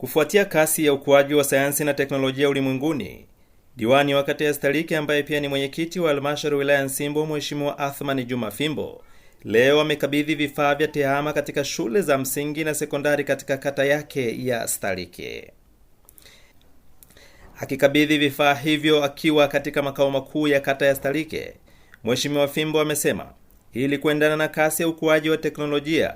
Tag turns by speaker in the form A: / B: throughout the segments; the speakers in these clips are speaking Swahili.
A: Kufuatia kasi ya ukuaji wa sayansi na teknolojia ulimwenguni, diwani wa kata ya Sitalike ambaye pia ni mwenyekiti wa halmashauri wilaya Nsimbo, Mheshimiwa Athman Juma Fimbo, leo amekabidhi vifaa vya tehama katika shule za msingi na sekondari katika kata yake ya Sitalike. Akikabidhi vifaa hivyo akiwa katika makao makuu ya kata ya Sitalike, Mheshimiwa Fimbo amesema ili kuendana na kasi ya ukuaji wa teknolojia,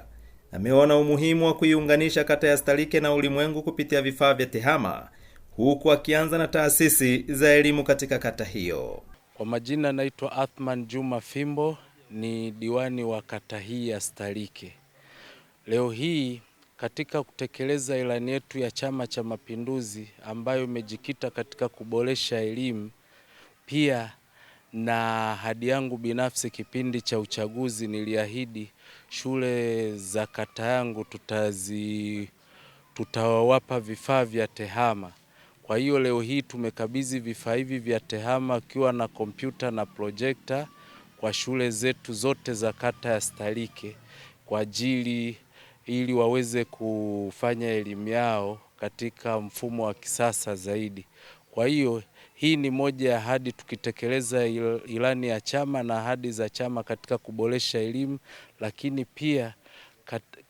A: ameona umuhimu wa kuiunganisha kata ya Sitalike na ulimwengu kupitia vifaa vya tehama, huku akianza na taasisi za elimu katika kata hiyo.
B: Kwa majina naitwa Athman Juma Fimbo, ni diwani wa kata hii ya Sitalike. Leo hii katika kutekeleza ilani yetu ya Chama cha Mapinduzi ambayo imejikita katika kuboresha elimu, pia na ahadi yangu binafsi kipindi cha uchaguzi niliahidi shule za kata yangu tutawapa vifaa vya tehama. Kwa hiyo leo hii tumekabidhi vifaa hivi vya tehama kiwa na kompyuta na projekta kwa shule zetu zote za kata ya Sitalike kwa ajili ili waweze kufanya elimu yao katika mfumo wa kisasa zaidi. Kwa hiyo hii ni moja ya ahadi tukitekeleza ilani ya chama na ahadi za chama katika kuboresha elimu, lakini pia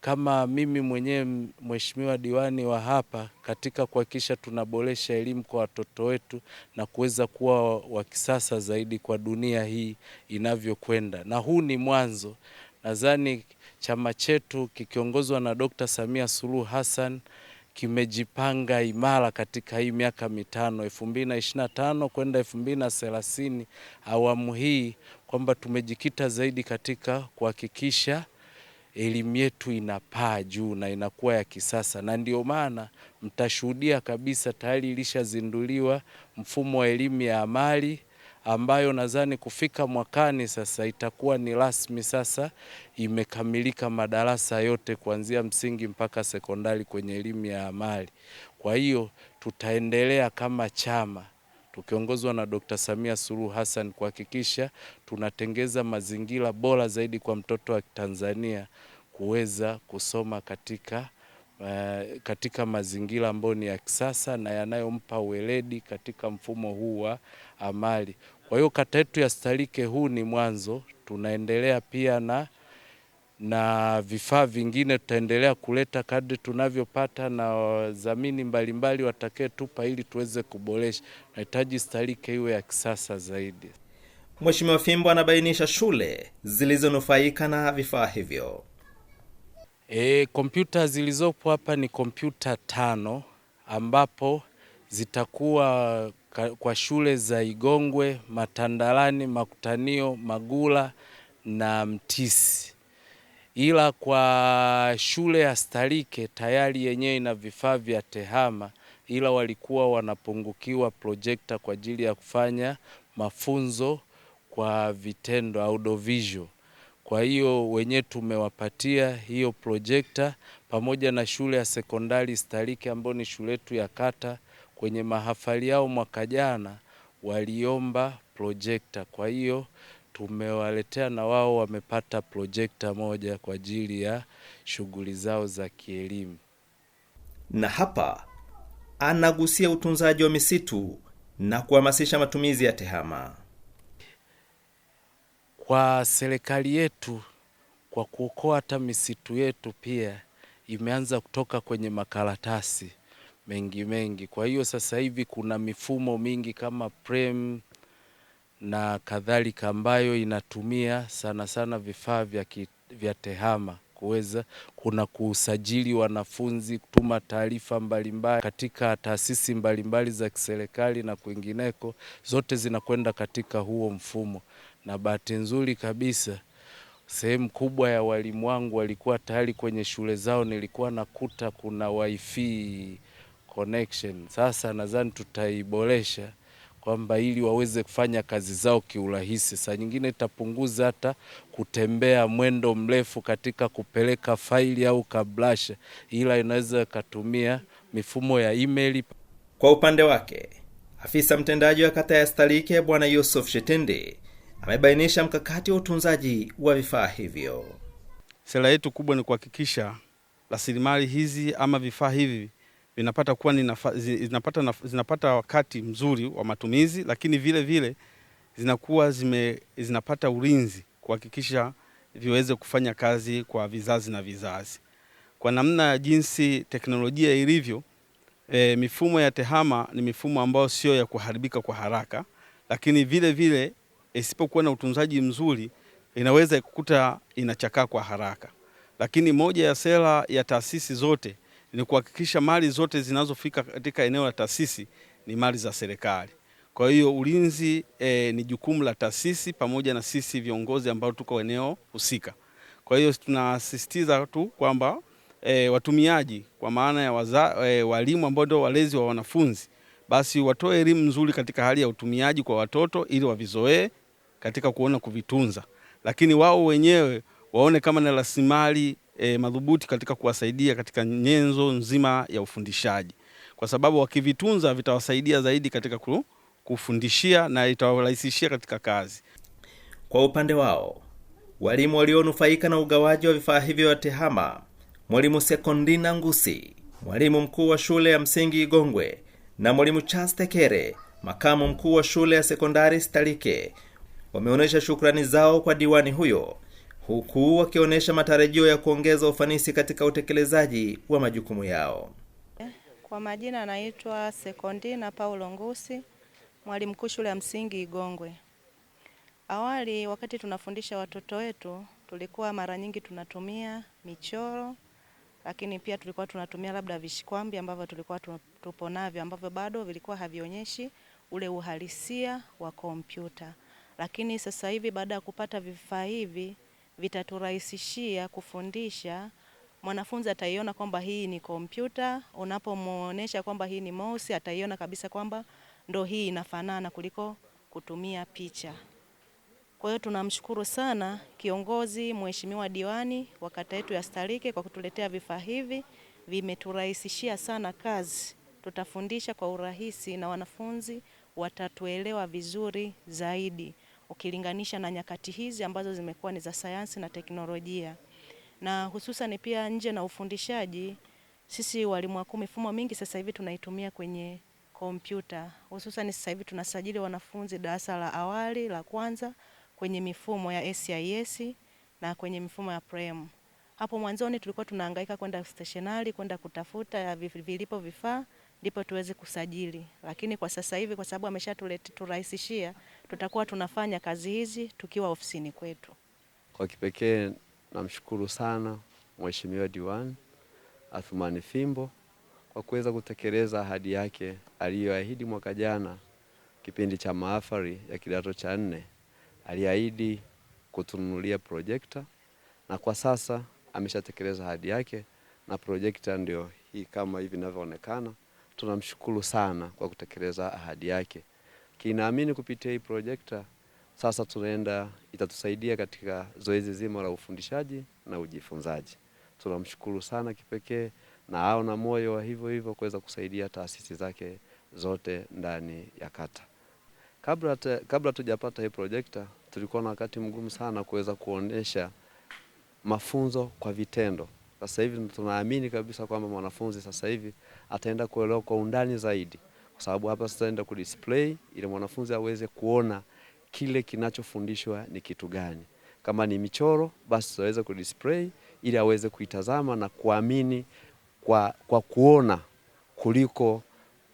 B: kama mimi mwenyewe mheshimiwa diwani wa hapa katika kuhakikisha tunaboresha elimu kwa watoto wetu na kuweza kuwa wa kisasa zaidi kwa dunia hii inavyokwenda. Na huu ni mwanzo. Nadhani chama chetu kikiongozwa na Dr. Samia Suluhu Hassan kimejipanga imara katika hii miaka mitano 2025 kwenda 2030, awamu hii kwamba tumejikita zaidi katika kuhakikisha elimu yetu inapaa juu na inakuwa ya kisasa, na ndio maana mtashuhudia kabisa tayari ilishazinduliwa mfumo wa elimu ya amali ambayo nadhani kufika mwakani sasa itakuwa ni rasmi, sasa imekamilika madarasa yote kuanzia msingi mpaka sekondari kwenye elimu ya amali. Kwa hiyo tutaendelea kama chama tukiongozwa na Dr. Samia Suluhu Hassan kuhakikisha tunatengeza mazingira bora zaidi kwa mtoto wa Tanzania kuweza kusoma katika mazingira ambayo ni ya kisasa na yanayompa weledi katika mfumo huu wa amali. Kwa hiyo kata yetu ya Sitalike huu ni mwanzo, tunaendelea pia na vifaa vingine tutaendelea kuleta kadri tunavyopata na wadhamini mbalimbali watakayetupa ili tuweze kuboresha. Nahitaji Sitalike iwe ya kisasa zaidi.
A: Mheshimiwa Fimbo anabainisha shule zilizonufaika na vifaa hivyo.
B: Kompyuta zilizopo hapa ni kompyuta 5 ambapo zitakuwa kwa shule za Igongwe, Matandalani, Makutanio, Magula na Mtisi. Ila kwa shule ya Sitalike tayari yenyewe ina vifaa vya tehama, ila walikuwa wanapungukiwa projekta kwa ajili ya kufanya mafunzo kwa vitendo audiovisual. Kwa hiyo wenyewe tumewapatia hiyo projekta pamoja na shule ya sekondari Sitalike ambayo ni shule yetu ya kata. Kwenye mahafali yao mwaka jana waliomba projekta, kwa hiyo tumewaletea na wao wamepata projekta moja kwa ajili ya shughuli zao za kielimu.
A: Na hapa anagusia utunzaji wa misitu na kuhamasisha matumizi ya tehama.
B: Kwa serikali yetu, kwa kuokoa hata misitu yetu pia imeanza kutoka kwenye makaratasi mengi mengi. Kwa hiyo sasa hivi kuna mifumo mingi kama Prem na kadhalika ambayo inatumia sana sana vifaa vya tehama kuweza kuna kusajili wanafunzi, kutuma taarifa mbalimbali katika taasisi mbalimbali za kiserikali na kwingineko, zote zinakwenda katika huo mfumo. Na bahati nzuri kabisa sehemu kubwa ya walimu wangu walikuwa tayari kwenye shule zao, nilikuwa nakuta kuna wifi connection. Sasa nadhani tutaiboresha kwamba ili waweze kufanya kazi zao kiurahisi. Saa nyingine itapunguza hata kutembea mwendo mrefu katika kupeleka faili au kablasha, ila inaweza kutumia mifumo ya email.
A: Kwa upande wake, afisa mtendaji wa kata ya Sitalike Bwana Yusuf Shitindi amebainisha mkakati wa utunzaji wa vifaa hivyo.
C: Sera yetu kubwa ni kuhakikisha rasilimali hizi ama vifaa hivi vinapata kuwa ni zinapata wakati mzuri wa matumizi, lakini vile vile zinakuwa zinapata ulinzi kuhakikisha viweze kufanya kazi kwa vizazi na vizazi. Kwa namna jinsi teknolojia ilivyo, mifumo ya tehama ni mifumo ambayo sio ya kuharibika kwa haraka, lakini vile vile isipokuwa na utunzaji mzuri inaweza kukuta inachakaa kwa haraka. Lakini moja ya sera ya taasisi zote ni kuhakikisha mali zote zinazofika katika eneo la taasisi ni mali za serikali. Kwa hiyo ulinzi ni jukumu la taasisi pamoja na sisi viongozi ambao tuko eneo husika. Kwa hiyo tunasisitiza tu kwamba watumiaji kwa maana ya walimu ambao ndio walezi wa wanafunzi, basi watoe elimu nzuri katika hali ya utumiaji kwa watoto ili wavizoee katika kuona kuvitunza, lakini wao wenyewe waone kama ni rasilimali madhubuti katika kuwasaidia katika nyenzo nzima ya ufundishaji, kwa sababu wakivitunza vitawasaidia zaidi katika kufundishia na itawarahisishia katika kazi.
A: Kwa upande wao, walimu walionufaika na ugawaji wa vifaa hivyo vya tehama, Mwalimu Sekondina Ngusi, mwalimu mkuu wa shule ya msingi Igongwe, na Mwalimu Chaste Kere, makamu mkuu wa shule ya sekondari Sitalike, wameonyesha shukrani zao kwa diwani huyo, huku wakionyesha matarajio ya kuongeza ufanisi katika utekelezaji wa majukumu yao.
D: Kwa majina anaitwa Sekondina Paulo Ngusi, mwalimu mkuu shule ya msingi Igongwe. Awali wakati tunafundisha watoto wetu tulikuwa mara nyingi tunatumia michoro, lakini pia tulikuwa tunatumia labda vishikwambi ambavyo tulikuwa tupo navyo ambavyo bado vilikuwa havionyeshi ule uhalisia wa kompyuta. Lakini sasa hivi baada ya kupata vifaa hivi vitaturahisishia kufundisha. Mwanafunzi ataiona kwamba hii ni kompyuta, unapomuonesha kwamba hii ni mouse ataiona kabisa kwamba ndo hii inafanana kuliko kutumia picha. Kwa hiyo tunamshukuru sana kiongozi Mheshimiwa diwani wa kata yetu ya Sitalike kwa kutuletea vifaa hivi, vimeturahisishia sana kazi. Tutafundisha kwa urahisi na wanafunzi watatuelewa vizuri zaidi ukilinganisha na nyakati hizi ambazo zimekuwa ni za sayansi na teknolojia. Na hususan pia nje na ufundishaji, sisi walimu wakuu mifumo mingi sasa hivi tunaitumia kwenye kompyuta. Hususan sasa hivi tunasajili wanafunzi darasa la awali la kwanza kwenye mifumo ya SIS na kwenye mifumo ya Prem. Hapo mwanzoni tulikuwa tunahangaika kwenda stationari kwenda kutafuta vilipo vifaa ndipo tuweze kusajili. Lakini kwa sasa hivi kwa sababu ameshaturahisishia, tutakuwa tunafanya kazi hizi tukiwa ofisini kwetu.
E: Kwa kipekee namshukuru sana Mheshimiwa Diwani Athumani Fimbo kwa kuweza kutekeleza ahadi yake aliyoahidi mwaka jana kipindi cha mahafali ya kidato cha 4. Aliahidi kutununulia projekta na kwa sasa ameshatekeleza ahadi yake na projekta ndio hii kama hivi inavyoonekana. Tunamshukuru sana kwa kutekeleza ahadi yake. Kinaamini kupitia hii projekta sasa tunaenda, itatusaidia katika zoezi zima la ufundishaji na ujifunzaji. Tunamshukuru sana kipekee na hao na moyo wa hivyo hivyo kuweza kusaidia taasisi zake zote ndani ya kata. Kabla tujapata hii projekta tulikuwa na wakati mgumu sana kuweza kuonesha mafunzo kwa vitendo. Sasa hivi tunaamini kabisa kwamba mwanafunzi sasa hivi ataenda kuelewa kwa undani zaidi, kwa sababu hapa sasa enda kudisplay ili mwanafunzi aweze kuona kile kinachofundishwa ni kitu gani. Kama ni michoro basi tutaweza kudisplay ili aweze kuitazama na kuamini kwa kuona kuliko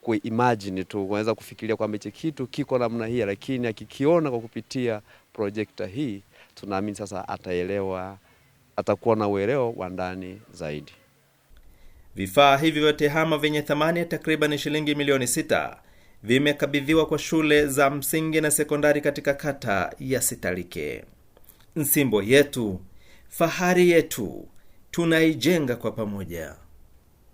E: kuimagine tu, kuweza kufikiria kwamba hichi kitu kiko namna hii, lakini akikiona kwa kupitia projekta hii tunaamini sasa ataelewa, atakuwa na uelewa wa ndani zaidi.
A: Vifaa hivi vya tehama vyenye thamani ya takriban shilingi milioni 6 vimekabidhiwa kwa shule za msingi na sekondari katika kata ya Sitalike. Nsimbo yetu, fahari yetu, tunaijenga kwa pamoja.